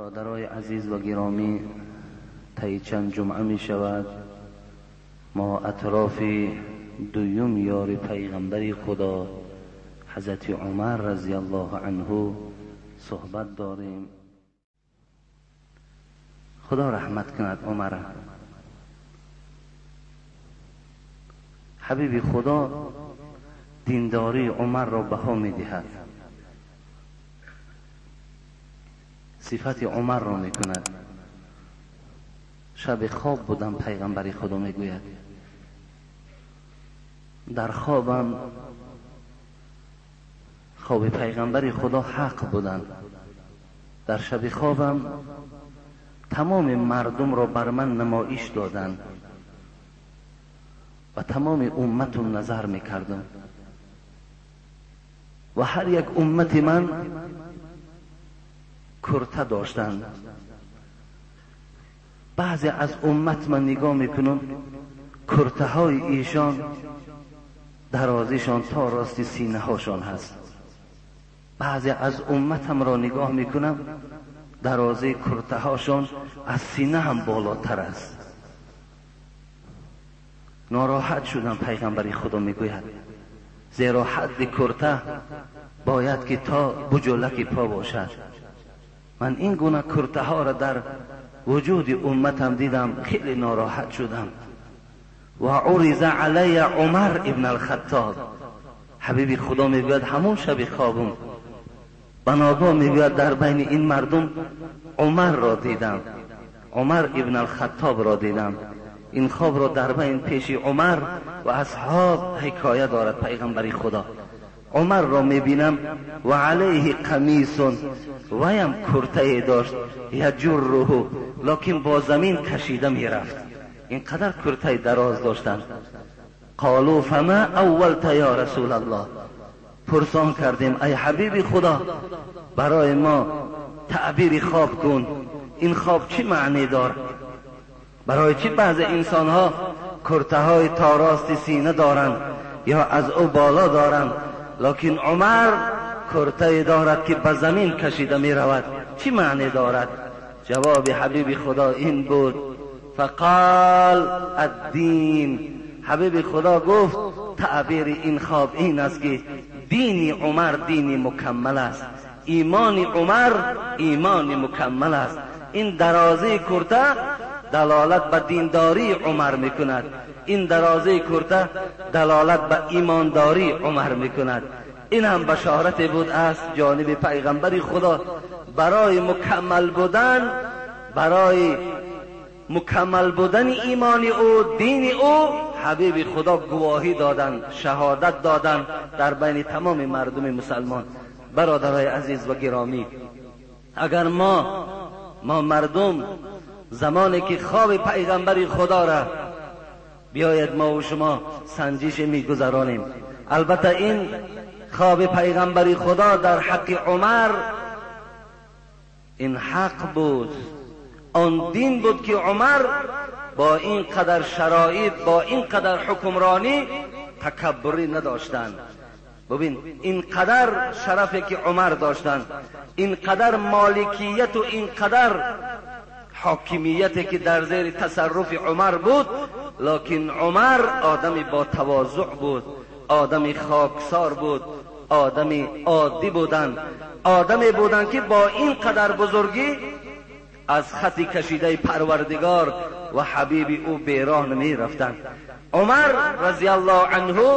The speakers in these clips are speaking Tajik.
Бародарои азиз ва гиромӣ, таи чанд ҷумъа мешавад мо атрофи дуюм ёри пайғамбари Худо ҳазрати Умар разияллоҳу анҳу суҳбат дорем. Худо раҳмат кунад Умара. Ҳабиби Худо диндории Умарро баҳо медиҳад, сифати Умарро мекунад. Шаби хоб будам, пайғамбари Худо мегӯяд, дар хобам хоби пайғамбари Худо ҳақ буданд. Дар шаби хобам тамоми мардумро бар ман намоиш доданд ва тамоми умматум назар мекардам ва ҳар як уммати ман курта доштанд. Баъзе аз уммат ман нигоҳ мекунам, куртаҳои эшон дарозишон то рости синаҳошон ҳаст. Баъзе аз умматамро нигоҳ мекунам, дарозаи куртаҳошон аз сина ҳам болотар аст. Нороҳат шудам, пайғамбари Худо мегӯяд, зеро ҳадди курта бояд ки то буҷулаки по бошад. Ман ин гуна куртаҳоро дар вуҷуди умматам дидам, хеле нороҳат шудам. Ва уриза алайя Умар ибн алхаттоб. Ҳабиби Худо мегӯяд, ҳамон шаби хобум ба ногоҳ мегӯяд, дар байни ин мардум Умарро дидам, Умар ибн алхаттобро дидам. Ин хобро дар байн пеши Умар ва асҳоб ҳикоя дорад пайғамбари Худо. Умарро мебинам ва алайҳи қамисун, ваям куртае дошт, яҷурруҳу, локин бо замин кашида мерафт. Ин қадар куртаи дароз доштанд. Қолу фама аввалта ё расулаллоҳ. Пурсон кардем, ай ҳабиби Худо, барои мо таъбири хоб кун, ин хоб чӣ маъне дорад? Барои чӣ баъзе инсонҳо куртаҳои то рости сина доранд ё аз ӯ боло доранд, локин Умар куртае дорад ки ба замин кашида меравад? Чӣ маъне дорад? Ҷавоби ҳабиби Худо ин буд: фақол аддин. Ҳабиби Худо гуфт, таъбири ин хоб ин аст ки дини Умар дини мукаммал аст, имони Умар имони мукаммал аст. Ин дарозаи курта далолат ба диндории Умар мекунад, ин дарозаи курта далолат ба имондории Умар мекунад. Ин ҳам башорате буд аз ҷониби пайғамбари Худо барои мукаммал будан, барои мукаммал будани имони ӯ, дини ӯ. Ҳабиби Худо гувоҳӣ доданд, шаҳодат доданд дар байни тамоми мардуми мусалмон. Бародарои азиз ва гиромӣ, агар мо мардум замоне ки хоби пайғамбари Худоро биёяд, мо ва шумо санҷише мегузаронем. Албатта ин хоби пайғамбари Худо дар ҳаққи Умар ин ҳақ буд, он дин буд ки Умар бо ин қадар шароит, бо ин қадар ҳукмронӣ такаббурӣ надоштанд. Бибин, ин қадар шарафе ки Умар доштанд, ин қадар моликияту ин қадар ҳокимияте ки дар зери тасарруфи Умар буд, локин Умар одами бо тавозӯъ буд, одами хоксор буд, одами оддӣ буданд, одаме буданд ки бо ин қадар бузургӣ аз хати кашидаи Парвардигор ва ҳабиби ӯ бероҳ намерафтанд. Умар разияллоҳу анҳу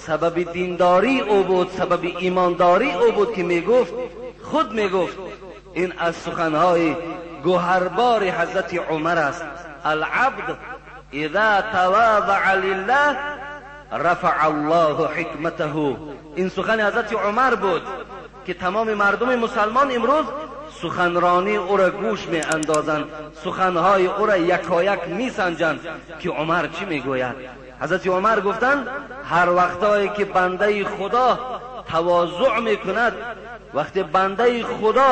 сабаби диндории ӯ буд, сабаби имондории ӯ буд ки мегуфт, худ мегуфт, ин аз суханҳои гӯҳарбори ҳазрати Умар аст: алабд иза тавазаа лиллаҳ рафаа аллоҳу ҳикматаҳу. Ин сухани ҳазрати Умар буд ки тамоми мардуми мусалмон имрӯз суханронии ӯро гӯш меандозанд, суханҳои ӯро якояк мисанҷанд ки Умар чӣ мегӯяд. Ҳазрати Умар гуфтанд, ҳар вақтое ки бандаи Худо тавозӯъ мекунад, вақте бандаи Худо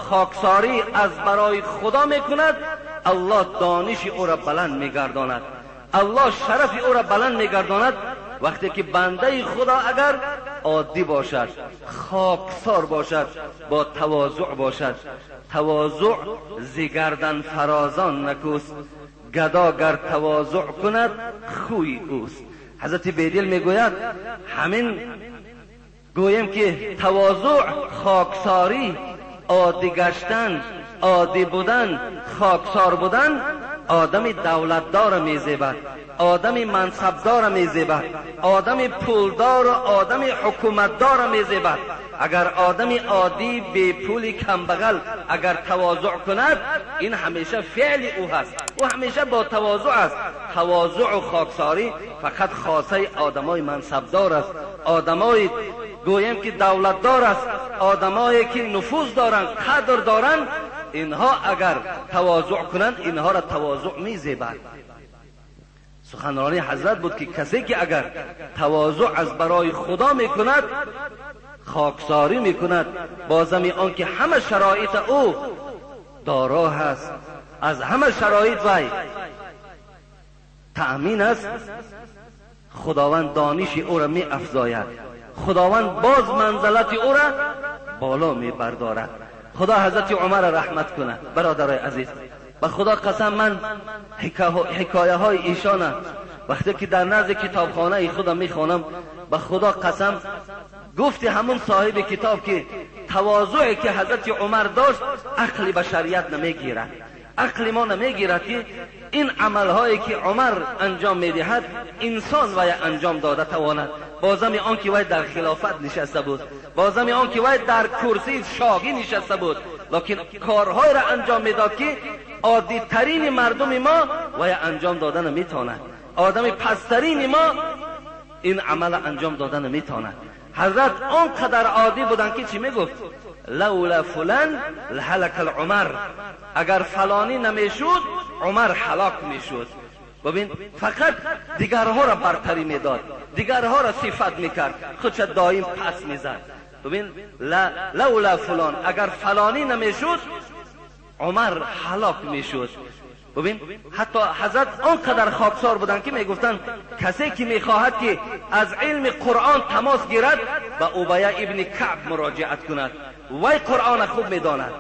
хоксорӣ аз барои Худо мекунад, Аллоҳ дониши ӯро баланд мегардонад, Аллоҳ шарафи ӯро баланд мегардонад. Вақте ки бандаи Худо агар عادی باشد، خاکسار باشد، با تواضع باشد. تواضع ز گردن فرازان نکوست، گدا گر تواضع کند خوی اوست. حضرت بیدل میگوید همین گوییم که تواضع، خاکساری، عادی گشتن، عادی بودن، خاکسار بودن آدم دولتدار میزیبد، آدم منصبدار میزیبد، آدم پولدار و آدم حکومتدار میزیبد. اگر آدم عادی بی پول کمبغل اگر تواضع کند، این همیشه فعل او هست، او همیشه با تواضع است. تواضع و خاکساری فقط خاصه آدمای منصبدار است، آدمای گوییم که دولتدار است، آدمایی که نفوذ دارند، قدر دارند. اینها اگر تواضع کنند، اینها را تواضع میزیبد. سخنرانی حضرت بود که کسی که اگر تواضع از برای خدا میکند، خاکساری میکند، بازمی آن که همه شرایط او دارا هست، از همه شرایط وی تأمین است، خداوند دانش او را می افزاید، خداوند باز منزلت او را بالا می بردارد. خدا حضرت عمر رحمت کنه. برادرای عزیز، به خدا قسم من حکایه های ایشانه وقتی که در نزد کتابخانه خودم میخوانم، به خدا قسم گفتی همون صاحب کتاب که تواضعی که حضرت عمر داشت عقل بشریت نمیگیرد، عقل ما نمیگیرد که این عملهایی که عمر انجام میدهد انسان وی انجام داده تواند. بازم آن که وی در خلافت نشسته بود، بازم آن که وی در کرسی شاهی نشسته بود، لکن کارهای را انجام میداد که عادی ترین مردم ما وی انجام داده نمیتواند، آدم پسترین ما این عمل انجام داده نمیتواند. حضرت آنقدر عادی بودن که چی میگفت؟ لولا فلان لهلک العمر، اگر فلانی نمیشد عمر هلاک میشد. ببین فقط دیگرها را برتری میداد، دیگرها را صفت میکرد، خودش دائم پس میزد. ببین لولا فلان، اگر فلانی نمیشد عمر هلاک میشد. ببین حتی حضرت آنقدر خاکسار بودن که میگفتند کسی که میخواهد که از علم قرآن تماس گیرد به ابی ابن کعب مراجعت کند، وی قرآن خوب میداند.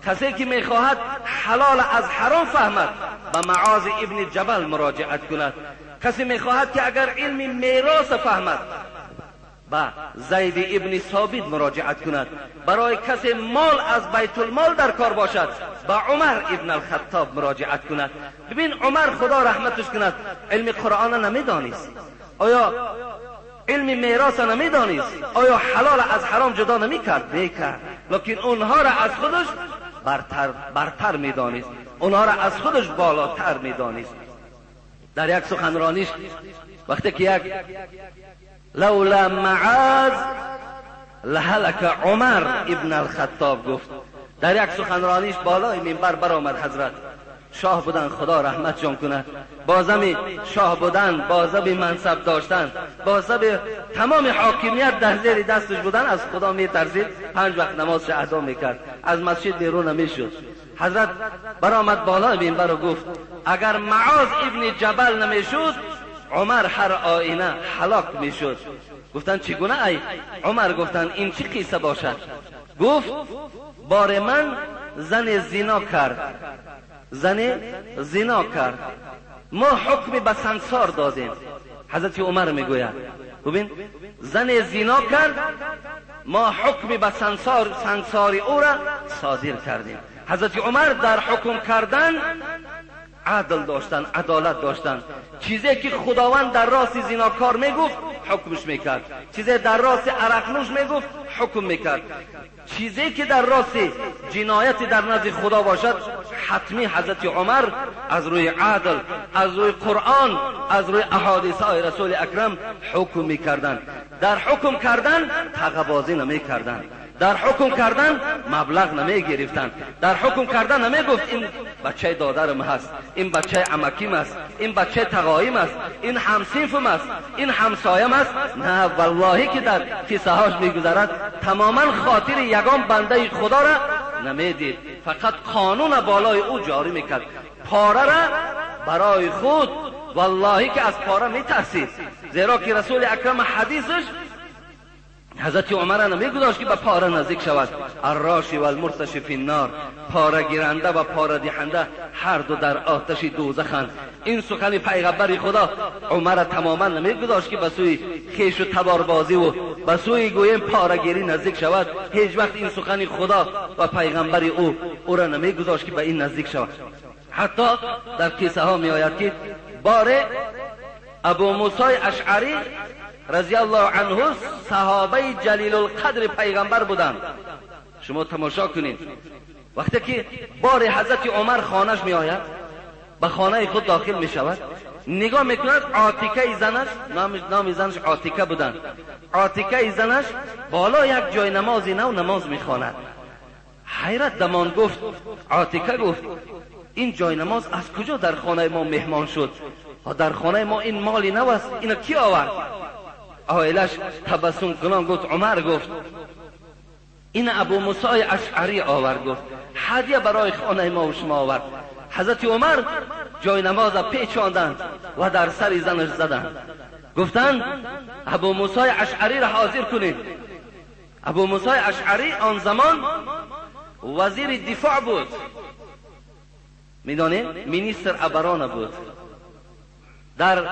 کسی که میخواهد حلال از حرام فهمد به معاذ ابن جبل مراجعت کند. کسی میخواهد که اگر علم میراث فهمد به زید ابن ثابت مراجعت کند. برای کسی مال از بیت المال در کار باشد به عمر ابن الخطاب مراجعت کند. ببین عمر خدا رحمتش کند علم قرآن نمیدانست، آیا علم میراث نمیدانست، آیا حلال از حرام جدا نمیکرد؟ میکرد، لکن اونها را از خودش برتر میدانست، اونها را از خودش بالاتر میدانست. در یک سخنرانیش وقتی که یک لولا معاذ لهلک عمر ابن الخطاب گفت، در یک سخنرانیش بالای منبر برآمد. حضرت شاه بودن، خدا رحمتشان کند، بازم شاه بودن، بازم منصب داشتن، بازم تمام حاکمیت در زیر دستش بودن، از خدا میترسید، 5 وقت نمازش ادا میکرد، از مسجد بیرون نمیشد. حضرت برآمد بالای منبر و گفت اگر معاذ ابن جبل نمیشد عمر هر آینه هلاک میشد. گفتن چگونه ای عمر؟ گفتن این چی قصه باشد؟ گفت بار من زن زنا کرد، زن زنا کرد، ما حکم به سنگسار دادیم. حضرت عمر میگوید ببین زن زنا کرد، ما حکم به سنگسار او را صادر کردیم. حضرت عمر در حکم کردن عدل داشتن، عدالت داشتن. چیزی که خداوند در راست زناکار میگفت حکمش میکرد، چیزی در راست عرقنوش میگفت حکم میکرد، چیزی که در راست جنایت در نزد خدا باشد حتمی حضرت عمر از روی عدل، از روی قرآن، از روی احادیث های رسول اکرم حکم میکردند. در حکم کردن تقبازی نمیکردند، در حکم کردن مبلغ نمی گرفتند، در حکم کردن نمی گفت این بچه دادرم هست، این بچه عمکیم است، این بچه تقایم است، این همصنفم است، این همسایم است. نه والله که در قصه هاش میگذرد تماما خاطر یگان بنده خدا را نمیدید، فقط قانون بالای او جاری میکرد. پاره را برای خود والله که از پاره میترسید، زیرا که رسول اکرم حدیثش حضرت عمر نمیگذاشت که به پاره نزدیک شود. الراشی و المرتشی فی النار، پاره گیرنده و پاره دهنده هر دو در آتش دوزخند. این سخن پیغمبر خدا عمر تماما نمیگذاشت که به سوی خیش و تباربازی و به سوی گویم پاره گیری نزدیک شود. هیچ وقت این سخن خدا و پیغمبر او را نمیگذاشت که به این نزدیک شود. حتی در قصه ها می آید که باره ابو موسی اشعری رضی الله عنه صحابه جلیل القدر پیغمبر بودند. شما تماشا کنید وقتی که بار حضرت عمر خانهش می آید، به خانه خود داخل می شود، نگاه میکند عاتکه زنش، نام زنش عاتکه بودند، عاتکه زنش بالا یک جای نمازی نو نماز میخواند. حیرت دمان گفت، عاتکه گفت این جای نماز از کجا در خانه ما مهمان شد؟ در خانه ما این مالی نو است، اینو کی آورد؟ عائلش تبسم کنان گفت عمر گفت این ابو موسی اشعری آورد، گفت هدیه برای خانه ما و شما آورد. حضرت عمر جای نماز پیچاندند و در سر زنش زدند، گفتند ابو موسی اشعری را حاضر کنید. ابو موسی اشعری آن زمان وزیر دفاع بود، میدانید مینیستر ابرانه بود، در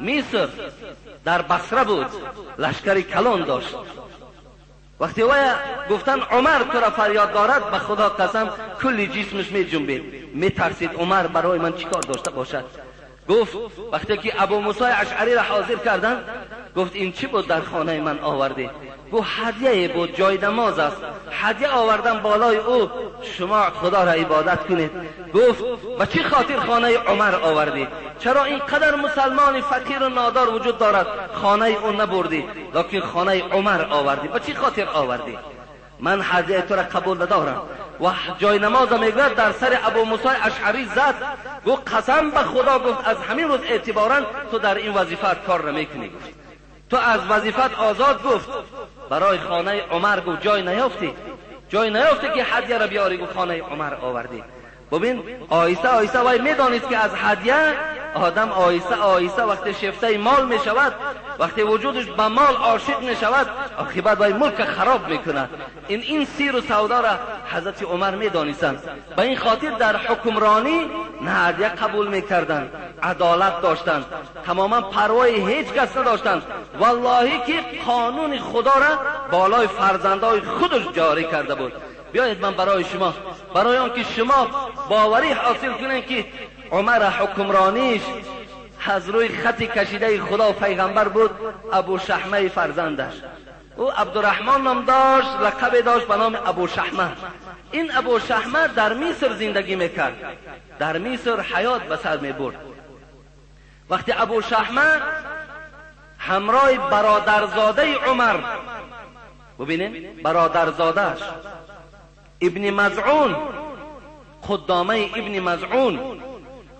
مصر در بصره بود، لشکر کلان داشت. وقتی وی گفتن عمر تو را فریاد دارد، به خدا قسم کلی جسمش می جنبید، می ترسید عمر برای من چیکار داشته باشد. گفت وقتی که ابو موسی اشعری را حاضر کردن، گفت این چی بود در خانه من آوردی؟ گفت هدیه بود، جای نماز است، هدیه آوردم بالای او، شما خدا را عبادت کنید. گفت به چی خاطر خانه عمر آوردی؟ چرا اینقدر مسلمان فقیر و نادار وجود دارد خانه او نبردی، لکن خانه عمر آوردی، به چی خاطر آوردی؟ من هدیه تو را قبول ندارم. و جای نماز میگوید در سر ابو موسی اشعری زد، گفت قسم به خدا، گفت از همین روز اعتبارا تو در این وظیفت کار نمیکنی، گفت تو از وظیفت آزاد. گفت برای خانه عمر، گفت جای نیافتی، جای نیافتی که هدیه را بیاری، گفت خانه عمر آوردی. ببین آیسته آیسته وای میدانید که از هدیه آدم آیسته آیسته وقتی شفته مال می شود، وقتی وجودش به مال عاشق می شود، عاقبت وای ملک خراب میکند. این سیر و سودا را حضرت عمر می دانستند. به این خاطر در حکمرانی نه هدیه قبول میکردند، عدالت داشتند، تماما پروای هیچ کس نداشتند. والله که قانون خدا را بالای فرزندای خودش جاری کرده بود. بیایید من برای شما، برای آنکه شما باوری حاصل کنید که عمر حکمرانیش از روی خط کشیده خدا و پیغمبر بود، ابو شحمه فرزندش، او عبدالرحمن نام داشت، لقب داشت به نام ابو شحمه. این ابو شحمه در مصر زندگی میکرد، در مصر حیات به سر میبرد. وقتی ابو شحمه همراه برادرزاده عمر، ببینید برادرزادهش ابن مزعون، قدامه ابن مزعون،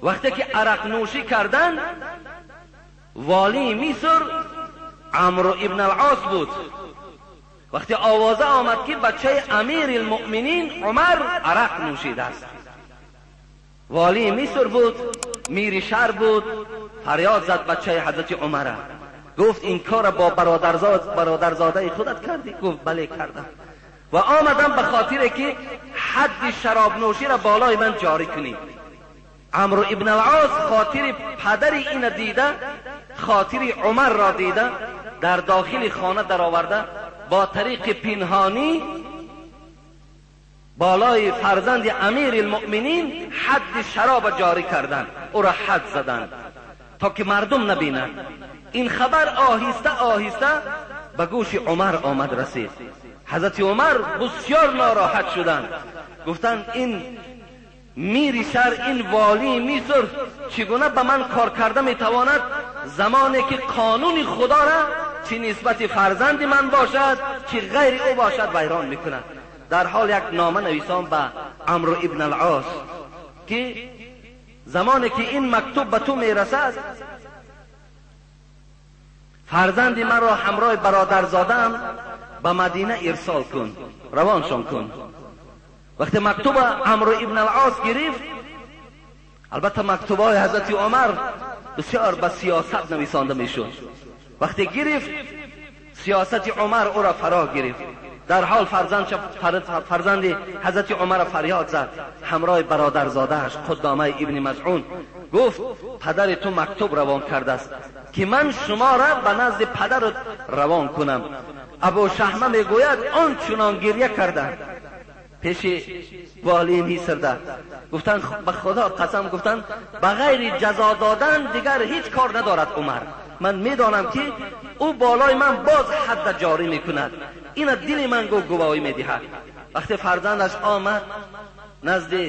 وقتی که عرق نوشی کردن، والی مصر عمرو ابن العاص بود. وقتی آوازه آمد که بچه امیر المؤمنین عمر عرق نوشیده است، والی مصر بود، میر شهر بود، فریاد زد بچه حضرت عمر، گفت این کار با برادرزاده خودت کردی؟ گفت بله کردم و آمدم به خاطر که حد شراب نوشی را بالای من جاری کنی. عمرو ابن العاص خاطر پدر این دیده، خاطر عمر را دیده، در داخل خانه در آورده، با طریق پنهانی بالای فرزند امیر المؤمنین حد شراب جاری کردند، او را حد زدند تا که مردم نبینند. این خبر آهسته آهسته به گوش عمر آمد رسید. حضرت عمر بسیار ناراحت شدند، گفتند این میر شهر، این والی مصر چگونه به من کار کرده میتواند، زمانی که قانون خدا را چه نسبت فرزند من باشد چه غیر او باشد ویران میکند. در حال یک نامه نویسان به عمرو ابن العاص که زمانی که این مکتوب به تو میرسد، فرزند من را همراه برادرزاده‌ام به مدینه ارسال کن، روانشان کن. وقتی مکتوب عمرو ابن العاص گرفت، البته مکتوبهای حضرت عمر بسیار به سیاست نویسانده میشد، وقتی گرفت Сиёсати Умар ӯро фаро гирифт. Дар ҳол фарзанди ҳазрати Умар фарёд зад ҳамроҳи бародарзодааш Қудома ибни Мазъун, гуфт падари ту мактуб равон кардааст ки ман шуморо ба назди падарат равон кунам. Абу Шаҳма мегӯяд он чунон гиря карда пеши волии Мисрда, гуфтанд ба Худо қасам, гуфтанд ба ғайри ҷазо додан дигар ҳеҷ кор надорад Умар. Ман медонам ки ӯ болои ман боз ҳадда ҷорӣ мекунад, ина дили ман гу гувоҳӣ медиҳад. Вақте фарзандаш омад назди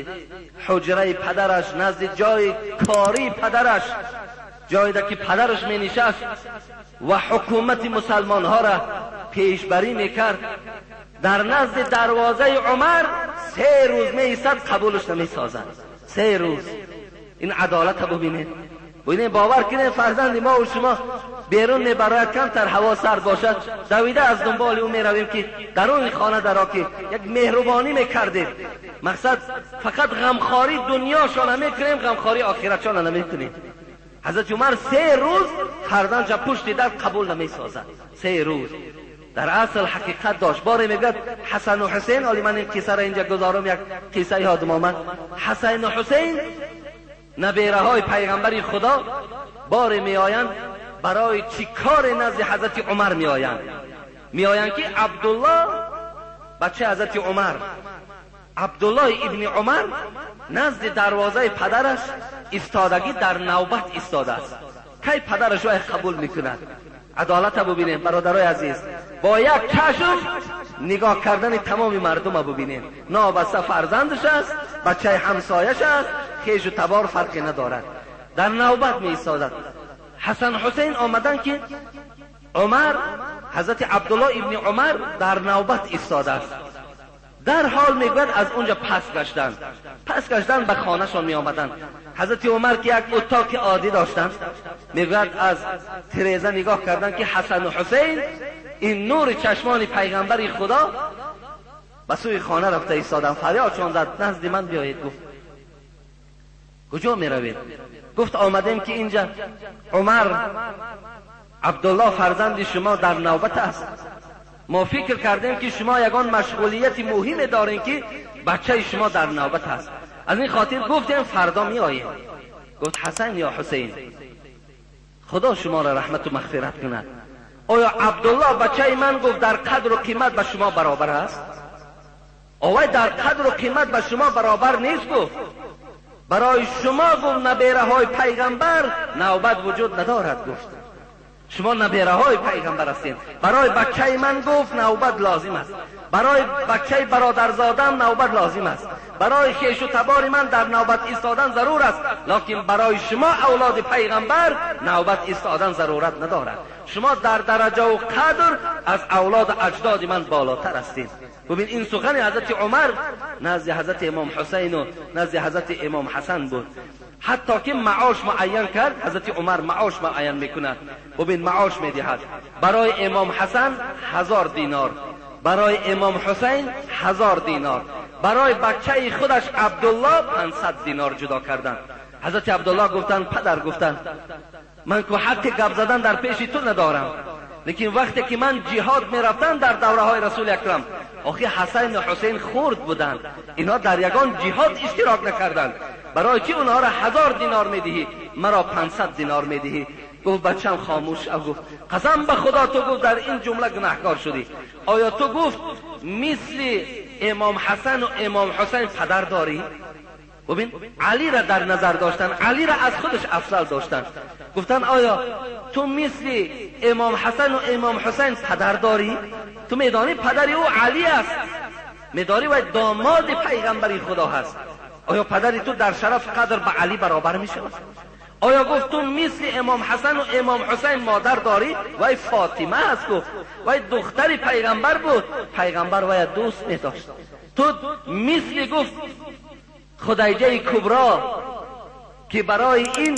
ҳуҷраи падараш, назди ҷои кории падараш, ҷойе ки падараш менишаст ва ҳукумати мусалмонҳоро пешбарӣ мекард, дар назди дарвозаи Умар 3 рӯз меистад, қабулаш намесозад. 3 рӯз. Ин адолатро бубинед. Бубинед, бовар кунед, фарзанди мо ва шумо берун мебарояд, камтар ҳаво сард бошад, давида аз дунболи ӯ меравем ки даруни хона даро ки як меҳрубонӣ мекардед. Мақсад фақат ғамхории дунёшона мекунем, ғамхории охиратшона намекунем. Ҳазрати Умар 3 рӯз фарзандша пушти дар қабул намесозад. 3 рӯз. Дар асл ҳақиқат дошт. Боре мегӯяд Ҳасану Ҳусейн, оли ман ин қиссаро инҷа гузорам, як қисса ёдам омад. Ҳасану Ҳусейн набераҳои пайғамбари Худо боре меоянд барои чӣ коре назди ҳазрати Умар меоянд. Меоянд ки Абдулло бачаи ҳазрати Умар, Абдуллои ибни Умар назди дарвозаи падараш истодагӣ дар навбат истодааст. Кай падараш вай қабул мекунад? Адолатро бубинем, бародарои азиз, бо як чашм нигоҳ кардани тамоми мардумро бубинем. Нобаста фарзандаш аст, бачаи ҳамсояш аст, хешу табор фарқе надорад. Дар навбат меистодад. Ҳасан Ҳусейн омаданд ки Умар, ҳазрати Абдулло ибни Умар дар навбат истодааст. Дар ҳол мегӯяд аз унҷа пас гаштанд. Пас гаштанд, ба хонашон меомаданд. Ҳазрати Умар ки як утоқи оддӣ доштанд, мегӯяд аз тиреза нигоҳ карданд ки Ҳасану Ҳусейн, ин нури чашмони пайғамбари Худо, ба сӯи хона рафта истоданд. Фарёдшон зад, назди ман биёед. Гуфт куҷо меравед? Гуфт омадем ки инҷа Умар Абдулло фарзанди шумо дар навбат аст. Мо фикр кардем ки шумо ягон машғулияти муҳиме дорем ки бачаи шумо дар навбат аст. Аз ин хотир гуфтем фардо меоем. Гуфт Ҳасан ё Ҳусейн, Худо шуморо раҳмату мағфират кунад. Оё Абдулло бачаи ман, гуфт, дар қадру қимат ба шумо баробар аст? Овай дар қадру қимат ба шумо баробар нест. Гуфт барои шумо, гуфт, набераҳои пайғамбар навбат вуҷуд надорад. Гуфт шумо набераҳои пайғамбар ҳастед. Барои бачаи ман, гуфт, навбат лозим аст. Барои бачаи бародарзодам навбат лозим аст. Барои хешу табори ман дар навбат истодан зарур аст. Лекин барои шумо авлоди пайғамбар навбат истодан зарурат надорад. Шумо дар дараҷаву қадр аз авлоду аҷдоди ман болотар ҳастед. Бубин, ин сухани ҳазрати Умар назди ҳазрати имом Ҳусейну назди ҳазрати имом Ҳасан буд. Ҳатто ки маош муайян кард, ҳазрати Умар маош муайян мекунад. Бубин, маош медиҳад барои имом Ҳасан 1000 динор, барои имом Ҳусейн 1000 динор, барои бачаи худаш Абдулло 500 динор ҷудо карданд. Ҳазрати Абдулло гуфтанд, падар, гуфтанд, ман ку ҳаққи гап задан дар пеши ту надорам, лекин вақте ки ман ҷиҳод мерафтам дар давраҳои Расули Акрам, охи Ҳасан ва Ҳусейн хурд буданд, инҳо дар ягон ҷиҳод иштирок накарданд, барои чӣ онҳоро 1000 динор медиҳӣ, маро 500 динор медиҳӣ? Гуфт бачам хомӯш шав. Гуфт қасам ба Худо, ту, гуфт, дар ин ҷумла гунаҳкор шудӣ. Оё ту, гуфт, мисли имом Ҳасан ва имом Ҳусейн падар дорӣ? Бубин, Алиро дар назар доштанд, Алиро аз худаш афзал доштанд. Гуфтанд оё ту мисли имом Ҳасан ва имом Ҳусейн падар дорӣ? Ту медонӣ падари ӯ Али аст, медонӣ вай домоди пайғамбари Худо ҳаст. Оё падари ту дар шараф қадр ба Али баробар мешавад? Оё, гуфт, ту мисли имом Ҳасан ва имом Ҳусейн модар дорӣ? Вай Фотима аст, гуфт, вай духтари пайғамбар буд, пайғамбар вая дӯст медошт. Ту мисли, гуфт, Худайҷаи Кубро ки барои ин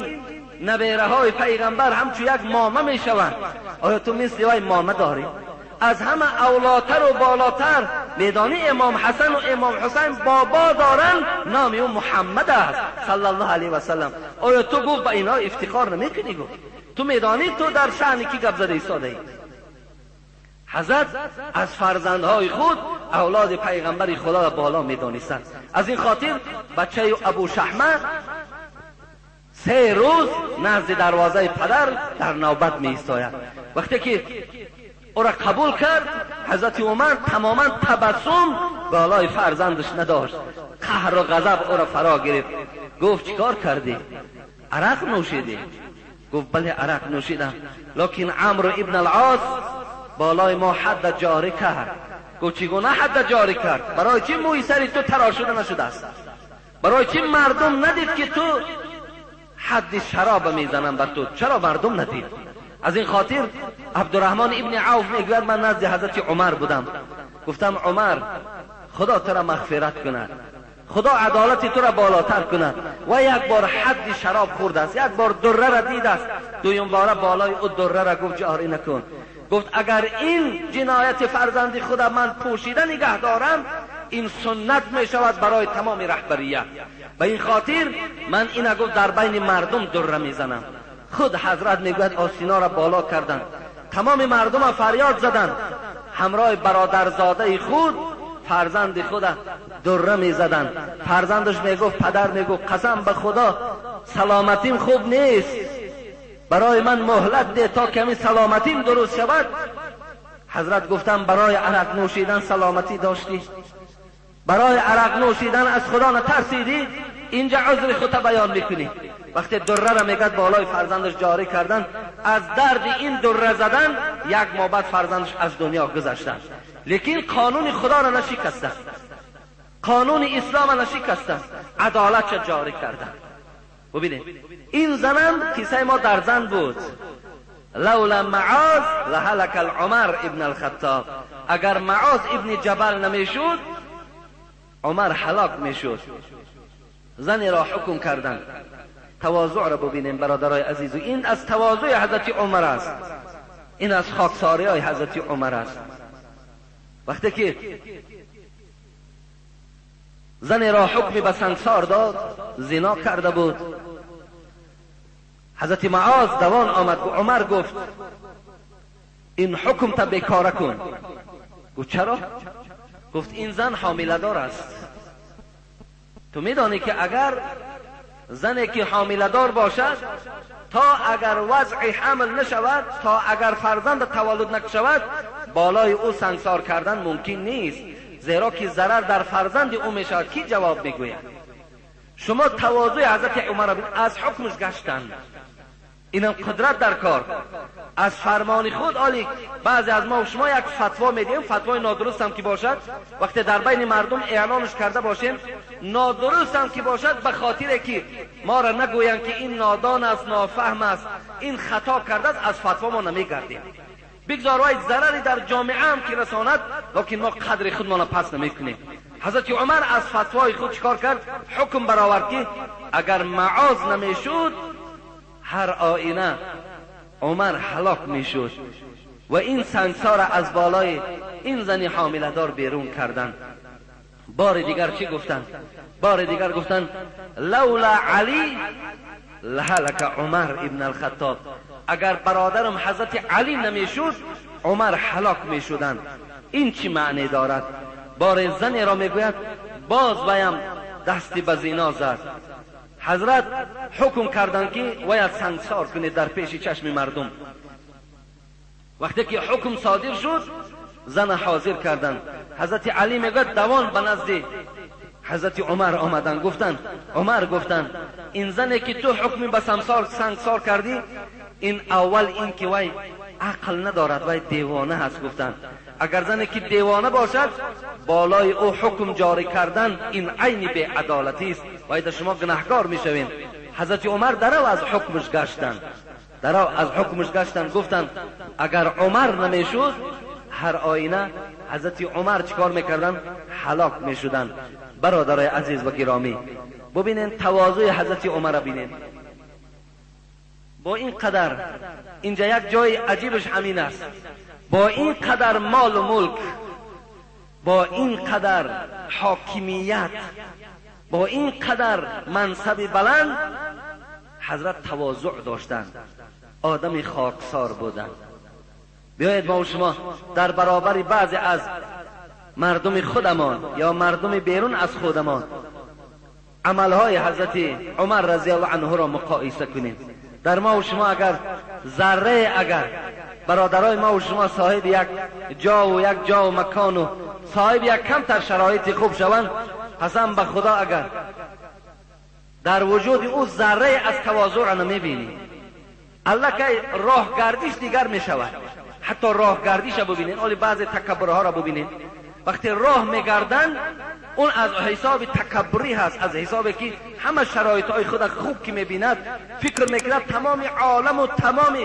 набераҳои пайғамбар ҳамчун як мома мешаванд, оё ту мисли вай мома дорӣ? Аз ҳама авлотару болотар медонӣ имом Ҳасан ва имом Ҳусайн бобо доранд, номи ӯ Муҳаммад аст саллаллоҳу алайҳи васаллам. Оё ту, гуфт, ба инҳо ифтихор намекунӣ? Гуфт ту медонӣ ту дар шаъни кӣ гап зада истодаӣ? ҳазрат аз фарзандҳои худ авлоди пайғамбари худо را بالا میدانستند. از این خاطر بچه ابو شحمه 3 روز نزد دروازه پدر در نوبت می ایستاید. وقتی که او را قبول کرد، حضرت عمر تماما تبسم بالای فرزندش نداشت، قهر و غضب او را فرا گرفت. گفت چیکار کردی؟ عرق نوشیدی؟ گفت بله عرق نوشیدم، لکن عمرو ابن العاص بالای ما حد جاری کرد. گفت چگونه حد جاری کرد؟ برای چی موی سری تو تراشده نشده است؟ برای چی مردم ندید که تو حد شراب میزنم بر تو؟ چرا مردم ندید؟ از این خاطر عبدالرحمن ابن عوف میگوید من نزد حضرت عمر بودم، گفتم عمر خدا تو را مغفرت کند، خدا عدالت تو را بالاتر کند. و یک بار حد شراب خورده است، یک بار دره را دیده است، دویم باره بالای او دره را گفت جاری نکن. گفت اگر این جنایت فرزند خود من پوشیده نگه دارم، این سنت می شود برای تمام رهبریت. به این خاطر من این گفت در بین مردم دره میزنم. خود حضرت میگوید آسینا را بالا کردند، تمام مردم فریاد زدند، همراه برادرزاده خود فرزند خود دره میزدند. فرزندش میگفت، پدر میگفت قسم به خدا سلامتیم خوب نیست، برای من مهلت ده تا کمی سلامتیم درست شود. حضرت گفتم برای عرق نوشیدن سلامتی داشتی؟ برای عرق نوشیدن از خدا نترسیدی؟ اینجا عذر خودت بیان میکنی. وقتی دره را میگد بالای فرزندش جاری کردن، از درد این دره زدن یک ماه بعد فرزندش از دنیا گذشتن. لیکن قانون خدا را نشکستن، قانون اسلام را نشکستن، عدالت را جاری کردن. ببینید این زنم قصه ما در زن بود. لولا معاذ لهلک العمر ابن الخطاب. اگر معاذ ابن جبل نمیشد، عمر هلاک میشد. زنی را حکم کردن. تواضع را ببینیم برادرای عزیز، این از تواضع حضرت عمر است، این از خاکساری های حضرت عمر است. وقتی که زنی را حکم به سنگسار داد، زنا کرده بود، حضرت معاذ دوان آمد. عمر گفت این حکم تا بیکاره کن. گفت چرا؟ گفت این زن حامله دار است. تو میدانی که اگر زنی که حامله دار باشد، تا اگر وضع حمل نشود، تا اگر فرزند تولد نشود، بالای او سنگسار کردن ممکن نیست، زیرا که ضرر در فرزند او میشود. کی جواب میگوید؟ شما تواضع حضرت عمر از حکمش گشتند. اینم قدرت در کار از فرمان خود. آلی بعضی از ما و شما یک فتوا میدیم، فتوای نادرست هم که باشد، وقتی در بین مردم اعلانش کرده باشیم، نادرست هم که باشد، به خاطر که ما را نگویند که این نادان است، نافهم است، این خطا کرده است، از فتوا ما نمیگردیم. بگذار وای ضرری در جامعه هم که رساند، لکن ما قدر خودمان را پس نمیکنیم. حضرت عمر از فتوای خود چیکار کرد؟ حکم برآورد که اگر معاذ نمیشد، هر آینه عمر هلاک میشد. و این سنگسار از بالای این زنی حامله دار بیرون کردن. بار دیگر چی گفتن؟ بار دیگر گفتن لولا علی لهلک عمر ابن الخطاب. اگر برادرم حضرت علی نمیشد، عمر هلاک میشدن. این چی معنی دارد؟ بار زنی را میگوید باز بایم دستی به زنا زد. حضرت حکم کردند که باید سنگسار کنید در پیش چشم مردم. وقتی که حکم صادر شد، زن حاضر کردند. حضرت علی میگوید دوان به نزد حضرت عمر آمدند، گفتند عمر، گفتند این زنی که تو حکم به سنگسار کردی، این اول این که وی عقل ندارد، وی دیوانه هست. گفتند اگر زنی که دیوانه باشد، بالای او حکم جاری کردن این عین بی‌عدالتی است و در شما گناهکار میشوین. حضرت عمر درو از حکمش گشتند، درو از حکمش گشتند. گفتند اگر عمر نمیشد، هر آینه حضرت عمر چیکار میکردن؟ هلاک میشدن. برادرای عزیز و گرامی، ببینین تواضع حضرت عمر را ببینین. با این قدر اینجا یک جای عجیبش همین است، با این قدر مال و ملک، با این قدر حاکمیت، با این قدر منصب بلند، حضرت تواضع داشتند، آدم خاکسار بودند. بیایید ما و شما در برابر بعضی از مردم خودمان یا مردم بیرون از خودمان عملهای حضرت عمر رضی الله عنه را مقایسه کنیم. در ما و شما اگر ذره، اگر برادرای ما و شما صاحب یک جا و یک جا و مکان و صاحب یک کمتر شرایط خوب شوند، قسم به خدا اگر در وجود او ذره از تواضع را نمیبینی، الله که راه گردیش دیگر میشود. حتی راه گردیش را ببینین، ولی بعضی تکبرها را ببینین، وقتی راه میگردن اون از حساب تکبری هست، از حساب که همه شرایط های خود خوب که میبیند فکر میکند تمام عالم و تمام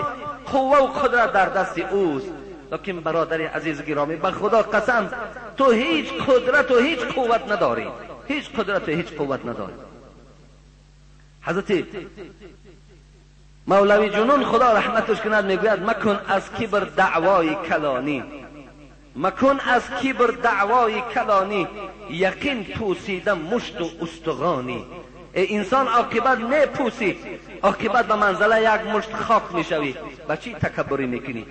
قوه و قدرت در دست اوست. لیکن برادر عزیز گرامی، به خدا قسم تو هیچ قدرت و هیچ قوت نداری، هیچ قدرت و هیچ قوت نداری. حضرت مولوی جنون خدا رحمتش کند میگوید مکن از کبر دعوای کلانی، مکن از کبر دعوای کلانی، یقین پوسیده مشت و استغانی. ای انسان عاقبت میپوسی، عاقبت به منزله یک مشت خاک میشوی. به چی تکبری میکنی؟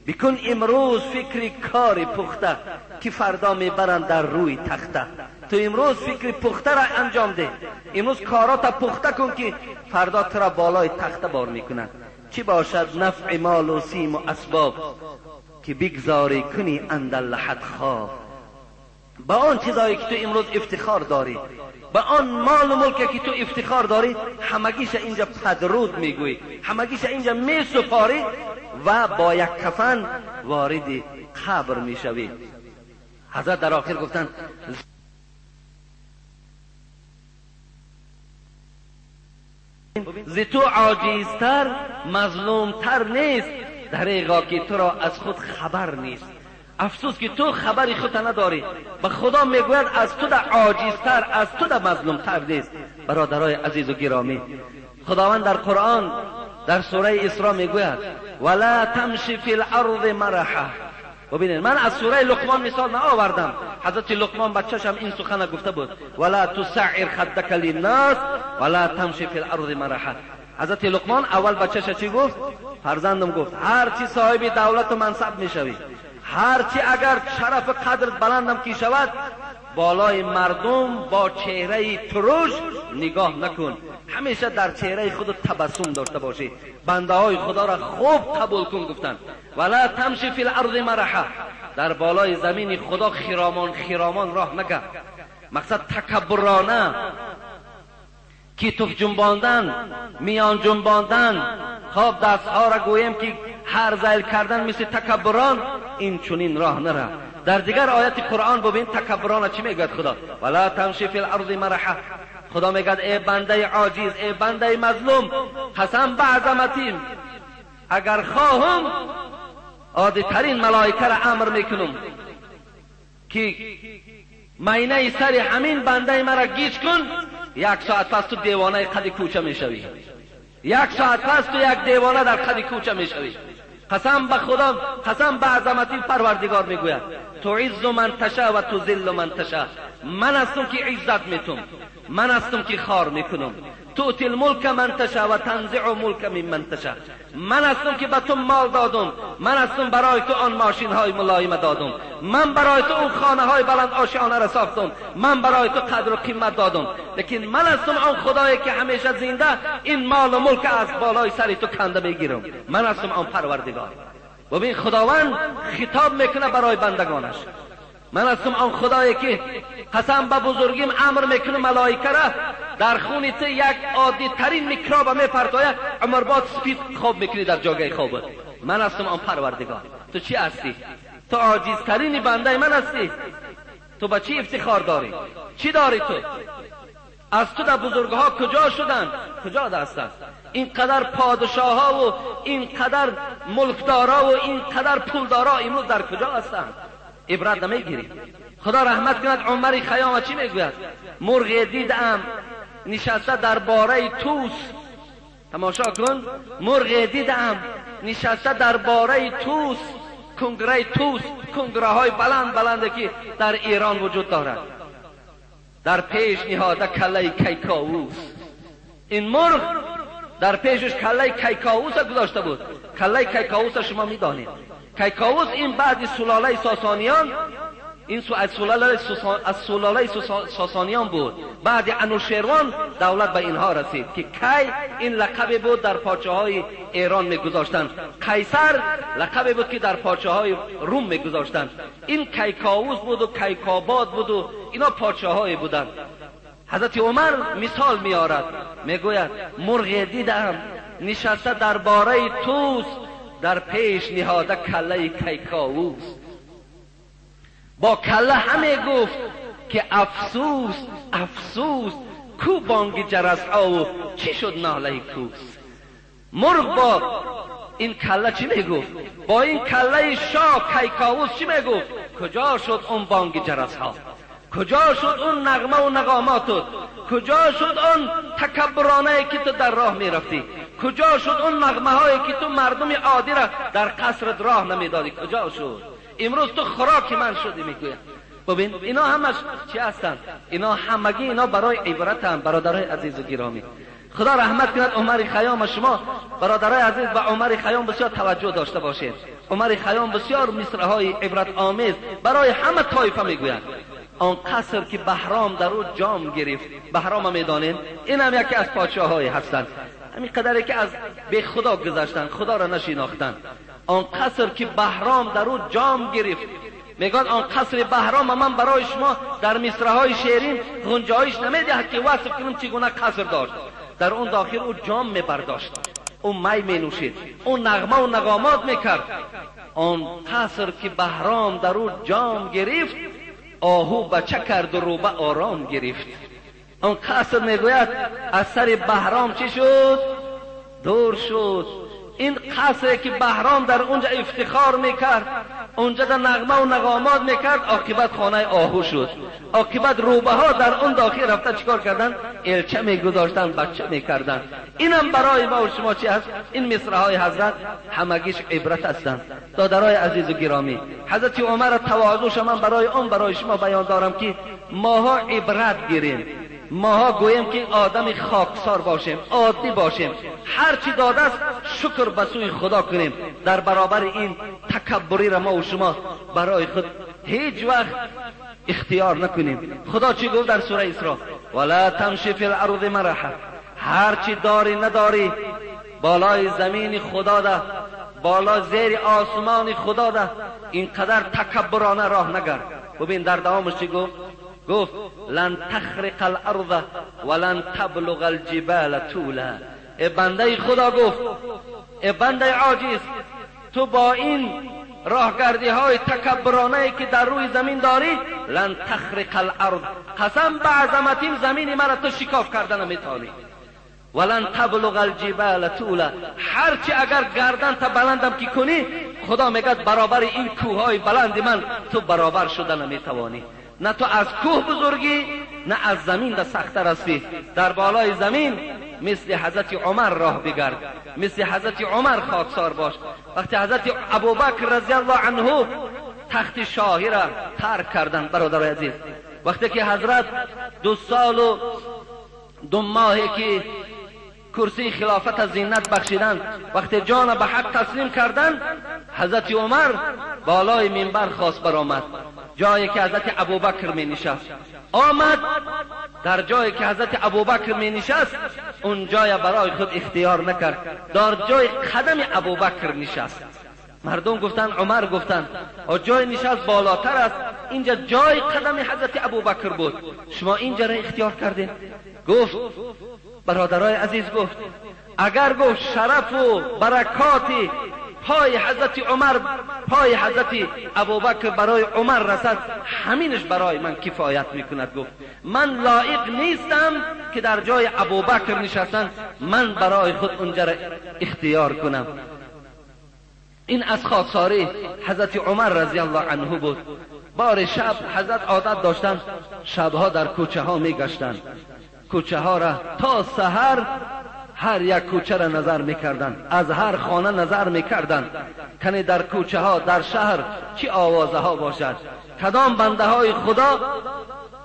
بکن امروز فکر کار پخته که فردا میبرند در روی تخته. تو امروز فکر پخته را انجام ده، امروز کارات پخته کن که فردا تو را بالای تخته بار میکنند. چی باشد نفع مال و سیم و اسباب که بگذاری کنی اندر لحد خواب. با آن چیزایی که تو امروز افتخار داری، با آن مال و ملک که تو افتخار داری، همگیش اینجا پدرود میگویی، همگیش اینجا میسپاری و با یک کفن وارد قبر میشوی. حضرت در آخر گفتند ز تو عاجزتر مظلومتر نیست، دریغا که تو را از خود خبر نیست. افسوس که تو خبری خود نداری. به خدا میگوید از تو در عاجزتر، از تو در مظلومتر نیست. برادرای عزیز و گرامی، خداوند در قرآن در سوره اسراء میگوید ولا تمشی فی الارض مرحا. ببینید من از سوره لقمان مثال نآوردم، حضرت لقمان بچه‌ش هم این سخن گفته بود ولا تسعر خدک للناس ولا تمشی فی الارض مرحا. حضرت لقمان اول بچه‌ش چی گفت؟ فرزندم گفت هرچی صاحب دولت و منصب میشوی، هرچی اگر شرف قدرت بلندم کی شود، بالای مردم با چهره ترش نگاه نکن، همیشه در چهره خود تبسم داشته باشی، بنده های خدا را خوب قبول کن. گفتن ولا تمشی فی الارض مرحا، در بالای زمین خدا خرامان خرامان راه نکن. مقصد تکبرانه، کتف جنباندن، میان جنباندن، خواب دستها را گویم که هر زیل کردن مثل تکبران، این چنین راه نره. در دیگر آیت قرآن ببین تکبران چی میگوید خدا؟ ولا تمشی فی الارض مرحا. خدا میگد ای بنده عاجز، ای بنده مظلوم، قسم به عظمتیم اگر خواهم عادی ترین ملائکه را امر میکنم که مینه سر همین بنده مرا گیج کن، یک ساعت پس تو دیوانه قد کوچه میشوی، یک ساعت پس تو یک دیوانه در قد کوچه میشوی. قسم به خدا، قسم به عظمتی پروردگار میگوید تعز من تشا و تذل من تشا. من هستم که عزت میتم، من هستم که خار میکنم. تؤتی الملک من تشا و تنزع ملک ممن تشا. من هستم که به تو مال دادم، من هستم برای تو آن ماشین های ملایم دادم، من برای تو اون خانه های بلند آشیانه را ساختم، من برای تو قدر و قیمت دادم، لیکن من هستم آن خدایی که همیشه زنده این مال و ملک از بالای سر تو کنده میگیرم. من هستم آن پروردگار. ببین خداوند خطاب میکنه برای بندگانش. من هستم آن خدایی که قسم به بزرگیم امر میکنه ملائکه را در خون تو یک عادی ترین میکروب میپرتاید، عمرباد سپید خواب میکنی در جاگه خوابت. من هستم آن پروردگار. تو چی هستی؟ تو عاجزترین بنده من هستی. تو به چی افتخار داری؟ چی داری تو؟ از تو در بزرگها کجا شدن؟ کجا دستند؟ اینقدر پادشاه ها و اینقدر ملکدارا و اینقدر پولدارا امروز در کجا هستند؟ عبرت نمیگیری. خدا رحمت کند عمر خیام چی میگوید؟ مرغ دیدم نشسته در باره توس. تماشا کن، مرغ دیدم نشسته در باره توس، کنگره توس، کنگره های بلند بلند که در ایران وجود دارد، در پیش نهاده کله کیکاووس. این مرغ در پیشش کله کیکاووس گذاشته بود. کله کیکاووس شما میدانید. Кайковус ин баъди сулолаи Сосониён, ин аз сулолаи Сосониён буд. Баъди Анушервон давлат ба инҳо расид ки кай ин лақабе буд дар подшоҳои Эрон мегузоштанд. Қайсар лақабе буд ки дар подшоҳои Рум мегузоштанд. Ин Кайковус буду Кайкобод буду ино подшоҳое буданд. Ҳазрати Умар мисол меорад, мегӯяд мурғе дидам нишаста дар бораи Тӯс, дар пеш ниҳода каллаи Кайковус. Бо калла ҳаме гуфт ки афсӯс, афсӯс, ку бонги ҷарасҳову чӣ шуд нолаи кӯс. Мурғ бо ин калла чӣ мегуфт? Бо ин каллаи шоҳ Кайковус чӣ мегуфт? Куҷо шуд он бонги ҷарасҳо? Куҷо шуд он нағмаву нағомотут? Куҷо шуд он такаббуронае ки ту дар роҳ мерафтӣ? Куҷо шуд он нағмаҳое ки ту мардуми оддиро дар қасрат роҳ намедодӣ? Куҷо шуд? Имрӯз ту хӯроки ман шудӣ, мегӯяд. Бибин, ино ҳамаш чӣ ҳастанд? Ино ҳамагӣ ино барои ибратанд, бародарои азизу гиромӣ. Худо раҳмат кунад Умари Хайём. Шумо бародарои азиз ба Умари Хайём бисёр таваҷҷӯҳ дошта бошед. Умари Хайём бисёр мисраҳои ибратомез барои ҳама тоифа мегӯяд. Он қаср ки Баҳром дар ӯ ҷом гирифт, Баҳрома медонем, инам яке аз подшоҳое ҳастанд, ҳамин қадаре ки аз бехудо гузаштанд, худоро нашинохтанд. Он қаср ки Баҳром дар ӯ ҷом гирифт, мегӯяд он қасри Баҳрома ман барои шумо дар мисраҳои шеърин гунҷоиш намедиҳад ки васф кунам чӣ гуна қаср дошт. Дар он дохил ӯ ҷом мебардошт, ӯ май менӯшид, ӯ нағмаву нағомот мекард. Он қаср ки Баҳром дар ӯ ҷом гирифт, оҳу бача карду рӯба ором гирифт. Он қаср мегӯяд аз сари Баҳром чӣ шуд? Дур шуд. Ин қасре ки Баҳром дар унҷа ифтихор мекард, унҷа дар нағмаву нағомот мекард, оқибат хонаи оҳу шуд. Оқибат рӯбаҳо дар он дохил рафта чикор карданд? Элча мегузоштанд, бача мекарданд. Инам барои мо шумо чӣ ҳаст? Ин мисраҳои ҳазрат ҳамагиш ибрат ҳастанд. Додарои азизу гиромӣ, ҳазрати Умар тавозуша ман барои он барои шумо баён дорам ки моҳо ибрат гирем, моҳо гӯем ки одами хоксор бошем, оддӣ бошем, ҳар чӣ додааст шукр ба сӯи Худо кунем. Дар баробари ин такаббуриро мо шумо барои худ ҳеҷ вақт ихтиёр накунем. Худо чӣ гуфт дар сураи Исро? Вала тамши фил арзи мараҳа. Ҳар чӣ дорӣ надорӣ болои замини Худо да, боло зери осмони Худо да инқадар такаббурона роҳ нагард. Бибин дар давомаш чӣ гуфт? Гуфт лан тахриқа аларза ва лан таблуға алҷибала тула. Э бандаи Худо гуфт, э бандаи оҷиз, ту бо ин роҳгардиҳои такаббуронае ки дар рӯи замин дорӣ, лан тахриқа аларз, қасам ба азаматим замини маро ту шикоф карда наметавонӣ. Ва лан таблуға алҷибала тула. Ҳарчи агар гарданта баландам ки кунӣ, Худо мегӯяд баробари ин кӯҳҳои баланди ман ту баробар шуда наметавонӣ. На ту аз кӯҳ бузургӣ, на аз замин да сахттар ҳастӣ. Дар болои замин мисли ҳазрати Умар роҳ бигард, мисли ҳазрати Умар хоксор бош. Вақте ҳазрати Абубакр разияллоҳу анҳу тахти шоҳиро тарк карданд, бародарои азиз, вақте ки ҳазрат 2 солу 2 моҳе ки курсии хилофата зинат бахшиданд, вақте ҷона ба ҳақ таслим карданд, ҳазрати Умар болои минбар хост баромад, ҷое ки ҳазрати Абубакр менишаст. Омад дар ҷое ки ҳазрати Абубакр менишаст, он ҷоя барои худ ихтиёр накард, дар ҷои қадами Абубакр нишаст. Мардум гуфтанд, Умар гуфтанд, ҷои нишаст болотар аст, инҷа ҷои қадами ҳазрати Абубакр буд, шумо инҷаро ихтиёр кардед. Гуфт бародарои азиз, гуфт агар гуфт шарафу баракоти پای حضرت عمر، پای حضرت ابوبکر برای عمر رسد، همینش برای من کفایت میکند. گفت من لایق نیستم که در جای ابوبکر نشستن، من برای خود اونجا را اختیار کنم. این از خاکساری حضرت عمر رضی الله عنه بود. بار شب حضرت عادت داشتن شبها در کوچه ها میگشتند، کوچه ها را تا سحر هر یک کوچه را نظر میکردند، از هر خانه نظر میکردند کنی در کوچه ها در شهر چی آوازه ها باشد، کدام بنده های خدا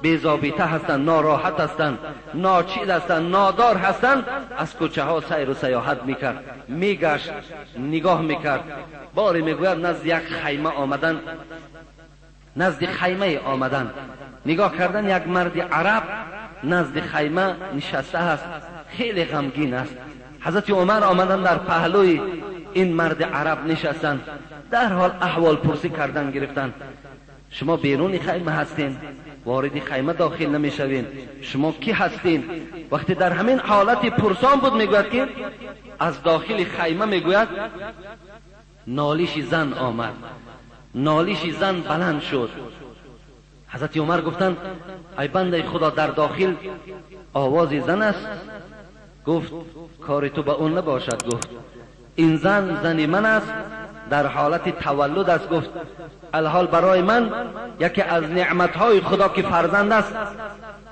безобита ҳастанд, нороҳат ҳастанд, ночиз ҳастанд, нодор ҳастанд, аз кӯчаҳо сайру саёҳат мекард, мегашт, нигоҳ мекард. Боре мегӯяд назди як хайма омадан, назди хаймае омадан, нигоҳ кардан як марди араб назди хайма нишаста аст, хеле ғамгин аст. Ҳазрати Умар омадан дар паҳлӯи ин марди араб нишастанд, дарҳол аҳволпурсӣ кардан гирифтанд. Шумо беруни хайма ҳастед, вориди хайма дохил намешавед, шумо кӣ ҳастед? Вақте дар ҳамин ҳолати пурсон буд, мегӯяд ки аз дохили хайма мегӯяд нолиши зан омад, нолиши зан баланд шуд. Ҳазрати Умар гуфтанд ай бандаи Худо, дар дохил овози зан аст. Гуфт кори ту ба он набошад. Гуфт ин зан зани ман аст, дар ҳолати таваллуд аст. Гуфт алҳол барои ман яке аз неъматҳои Худо ки фарзанд аст,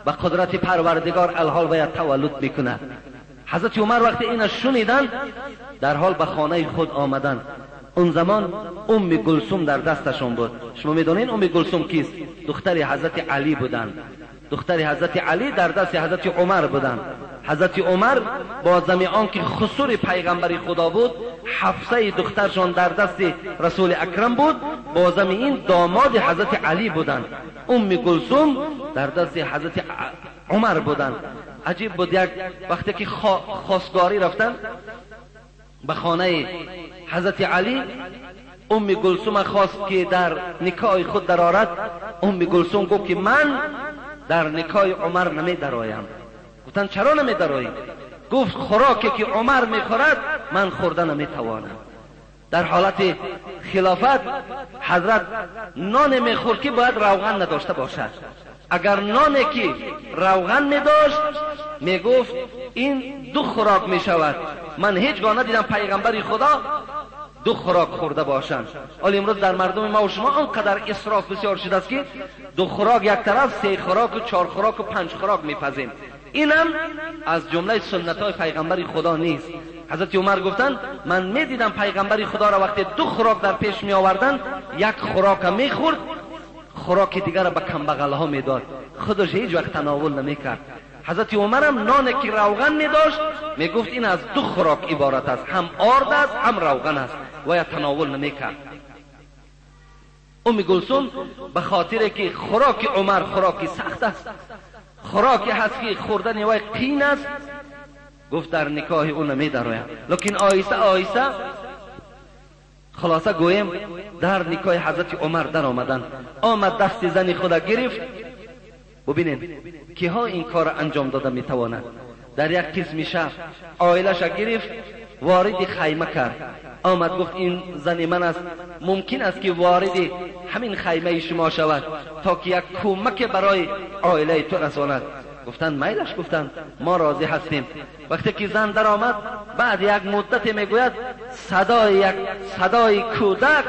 ба қудрати Парвардигор алҳол бояд таваллуд мекунад. Ҳазрати Умар вақте ина шуниданд, дарҳол ба хонаи худ омаданд. Он замон Умми Гулсум дар дасташон буд. Шумо медонед Умми Гулсум кист? Духтари Ҳазрати Алӣ буданд. Духтари Ҳазрати Алӣ дар дасти Ҳазрати Умар буданд. Ҳазрати Умар бо зами он ки хусури пайғамбари Худо буд, Ҳафсаи духтаршон дар дасти Расули Акрам буд, бо зами ин домоди Ҳазрати Алӣ буданд. Умми Гулсум дар дасти Ҳазрати Умар буданд. Аҷиб буд, як вақте ки хостгорӣ рафтанд ба хонаи Ҳазрати Алӣ, Умми Гулсума хост ки дар никоҳи худ дарорад. Умми Гулсум гуфт ки ман дар никоҳи Умар намедароям. Гуфтанд чаро намедароӣ? Гуфт хӯроке ки Умар мехӯрад ман хӯрда наметавонам. Дар ҳолати хилофат ҳазрат ноне мехӯрд ки бояд равған надошта бошад. Агар ноне ки равған медошт, мегуфт ин ду хӯрок мешавад. Ман ҳеҷ гоҳ надидам пайғамбари Худо ду хӯрок хӯрда бошанд. Ҳол имрӯз дар мардуми ма ва шумо он қадар исроф бисёр шудааст ки ду хӯрок як тараф, се хӯроку чор хӯроку панҷ хӯрок мепазем. Инам аз ҷумлаи суннатҳои пайғамбари Худо нест. Ҳазрати Умар гуфтанд ман медидам пайғамбари Худоро вақте ду хӯрок дар пеш меоварданд, як хӯрока мехӯрд, хӯроки дигарро ба камбағалҳо медод, худаш ҳеҷ вақт тановул намекард. Ҳазрати Умарам ноне ки равған медошт, мегуфт ин аз ду хӯрок иборат аст, ҳам орд аст, ҳам равған аст, ва тановул намекард. Умми Гулсум ба хотире ки хӯроки Умар хӯроки сахт аст, хӯроке ҳаст ки хӯрдани вай қин аст, гуфт дар никоҳи ӯ намедароям. Лекин оҳиста оҳиста хулоса гӯем дар никоҳи ҳазрати Умар даромаданд. Омад дасти зани худа гирифт. Бубинед киҳо ин корро анҷом дода метавонанд. Дар як қисми шаб оилаша гирифт, вориди хайма кард. Омад гуфт ин зани ман аст, мумкин аст ки вориди ҳамин хаймаи шумо шавад то ки як кӯмаке барои оилаи ту расонад. Гуфтанд майлаш, гуфтанд мо розӣ ҳастем. Вақте ки зан даромад, баъд як муддате мегӯяд садои як садои кӯдак,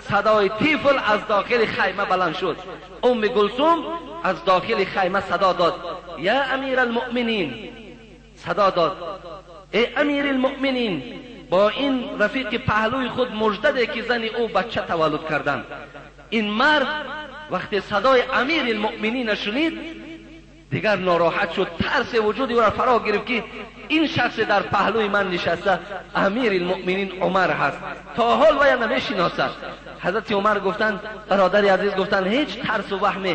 садои тифл аз дохили хайма баланд шуд. Умми Гулсум аз дохили хайма садо дод: я амиралмуъминин, садо дод: эй амиралмуъминин. Бо ин рафиқи паҳлӯи худ муждаде ки зани ӯ бача таваллуд карданд. Ин мард вақте садои амиралмуъминина шунид, дигар нороҳат шуд, тарси вуҷуди ӯро фаро гирифт ки ин шахсе дар паҳлӯи ман нишаста амиралмуъминин Умар ҳаст, то ҳол вая намешиносад. Ҳазрати Умар гуфтанд бародари азиз, гуфтанд ҳеҷ тарсу ваҳме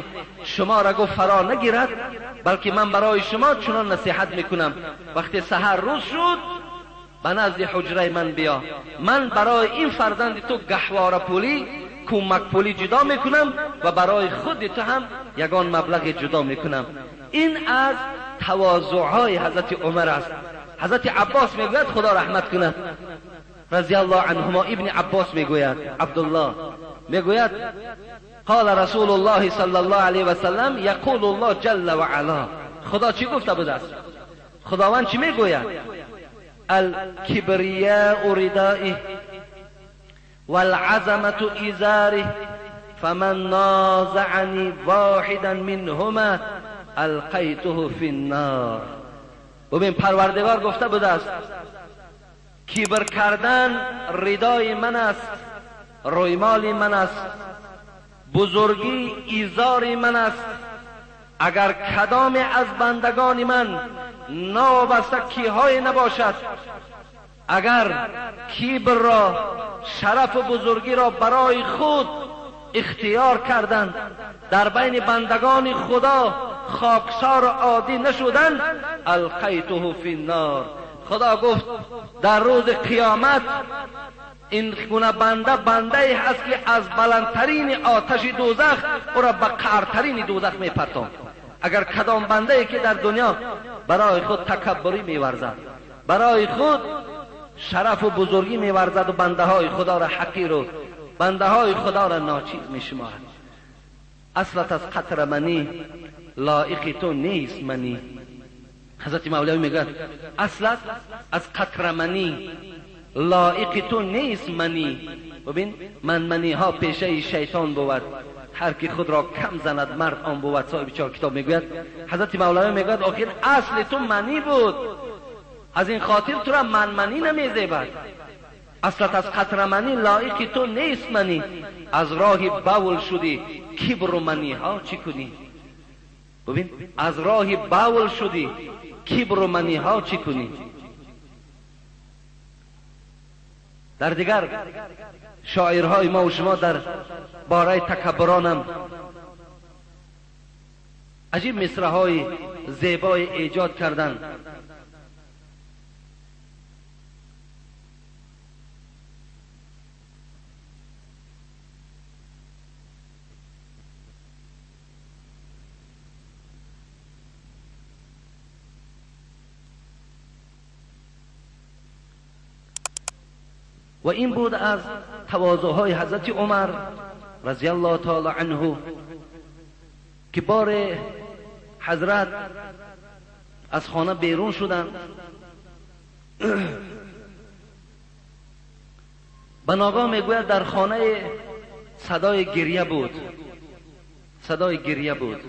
шуморо гуфт фаро нагирад, балки ман барои шумо чунон насиҳат мекунам. Вақте саҳар рӯз шуд, ба назди ҳуҷраи ман биё, ман барои ин фарзанди ту гаҳворапулӣ, кӯмакпулӣ ҷудо мекунам ва барои худи ту ҳам ягон маблағе ҷудо мекунам. Ин аз тавозуъҳои ҳазрати Умар аст. Ҳазрати Аббос мегӯяд, Худо раҳмат кунад, разияллоҳу анҳумо, ибни Аббос мегӯяд, Абдуллоҳ мегӯяд: قال رسول الله صلی الله علیه وسلم یقول الله جل وعلا. خدا چی گفته بود است؟ خداوند چی میگوید؟ الکبریاء ردائه والعظمة ازاره فمن نازعني واحدا منهما القیته فی النار. ببین پروردگار گفته بوده است کبر کردن ردای من است، رویمال من است، بزرگی ایزار من است. اگر کدام از بندگان من نابسته کیهای نباشد، اگر کبر را، شرف و بزرگی را برای خود اختیار کردند، در بین بندگان خدا خاکسار و عادی نشدند، القیته فی النار. خدا گفت در روز قیامت این گونه بنده بنده ای هست که از بلندترین آتش دوزخ او را به قعرترین دوزخ میپرتاند. اگر کدام بنده ای که در دنیا برای خود تکبری میورزد، برای خود شرف و بزرگی میورزد و بنده های خدا را حقیر و بنده های خدا را ناچیز میشمارد، اصلت از قطر منی لایق تو نیست منی. حضرت مولوی میگه اصلت از قطر منی لایق تو نیست منی. ببین من منی ها پیشه شیطان بود، هر کی خود را کم زند مرد آن بود. صاحب چهار کتاب میگوید، حضرت مولوی میگوید آخر اصل تو منی بود، از این خاطر تو را من منی نمیزیبد. اصلت از قطر منی لایق تو نیست منی، از راه بول شدی کبر و منی ها چی کنی؟ ببین از راه بول شدی کبر و منی ها چی کنی؟ در دیگر شاعرهای ما و شما در باره تکبرانم عجیب مصرع‌های زیبای ایجاد کردند. و این بود از تواضعهای حضرت عمر رضی الله تعالی عنه که بار حضرت از خانه بیرون شدند، به ناگاه میگوید در خانه صدای گریه بود، صدای گریه بود.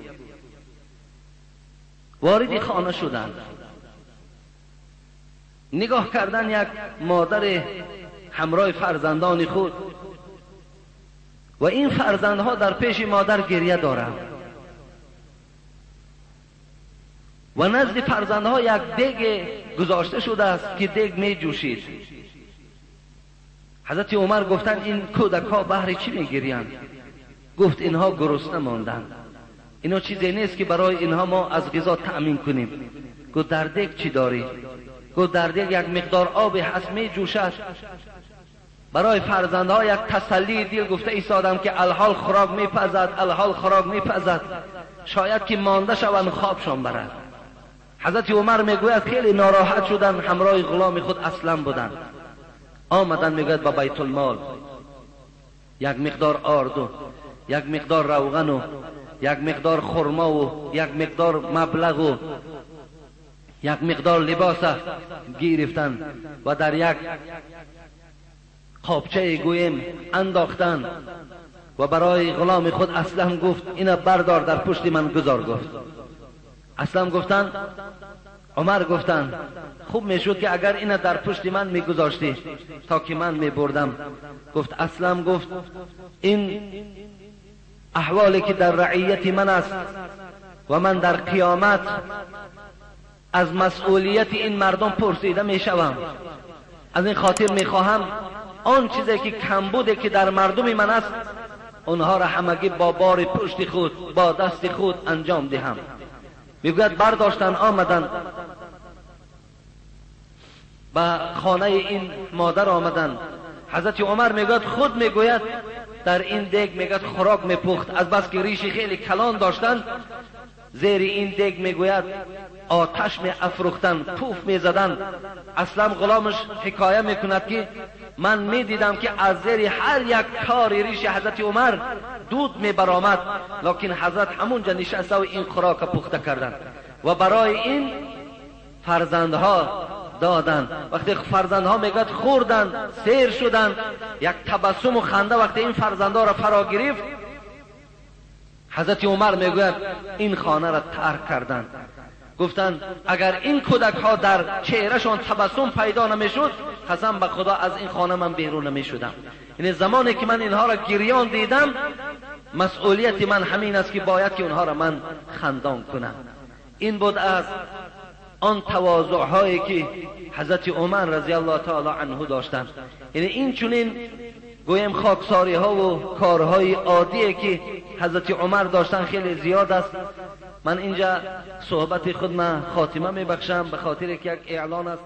وارد خانه شدند، نگاه کردن یک مادر همراه فرزندان خود و این فرزندها در پیش مادر گریه دارند و نزد فرزندها یک دیگ گذاشته شده است که دیگ می جوشید. حضرت عمر گفتند این کودک ها بهر چی می گریند؟ گفت اینها گرسنه ماندند، اینا چیزی نیست که برای اینها ما از غذا تأمین کنیم. گفت در دیگ چی داری؟ گفت در دیگ یک مقدار آب هست می جوشد. برای فرزندها یک تسلی دل گفته ایستادم که الحال خوراک میپزد، الحال خوراک میپزد، شاید که مانده شوند خوابشان برد. حضرت عمر میگوید خیلی ناراحت شدن، همراه غلام خود اسلم بودند، آمدن میگوید به بیت المال یک مقدار آرد و یک مقدار روغن و یک مقدار خرما و یک مقدار مبلغ و یک مقدار لباس گرفتن و در یک قابچه گویم انداختن و برای غلام خود اسلم گفت اینا بردار در پشت من گذار. گفت اسلم گفتن، عمر گفتن خوب میشد که اگر اینا در پشت من میگذاشتی تا که من میبردم. گفت اسلم گفت این احوالی که در رعیت من است و من در قیامت از مسئولیت این مردم پرسیده میشوم، از این خاطر میخواهم آن چیزی که کمبوده که در مردم من است آنها را همگی با بار پشت خود با دست خود انجام دهم. میگوید برداشتن آمدن به خانه این مادر آمدن. حضرت عمر میگوید خود میگوید در این دیگ میگوید خوراک میپخت، از بس که ریشی خیلی کلان داشتن زیر این دیگ میگوید آتش می افروختن، پوف می زدن. اصلا غلامش حکایه میکند که من می دیدم که از زیر هر یک تار ریش حضرت عمر دود می برآمد، لکن حضرت همونجا نشسته و این خوراک پخته کردند و برای این فرزندها دادن. وقتی فرزندها میگوید خوردن سیر شدن، یک تبسم و خنده وقتی این فرزندها را فرا گرفت، حضرت عمر میگوید این خانه را ترک کردند. گفتند اگر این کودک ها در چهرهشان تبسم پیدا نمیشد قسم به خدا از این خانه من بیرون نمیشدم. یعنی زمانی که من اینها را گریان دیدم مسئولیت من همین است که باید که اونها را من خندان کنم. این بود از آن تواضع هایی که حضرت عمر رضی الله تعالی عنه داشتند. یعنی این چنین گویم خاکساری ها و کارهای عادی که حضرت عمر داشتن خیلی زیاد است. من اینجا صحبت خود من خاتمه می بخشم به خاطر که یک اعلان است.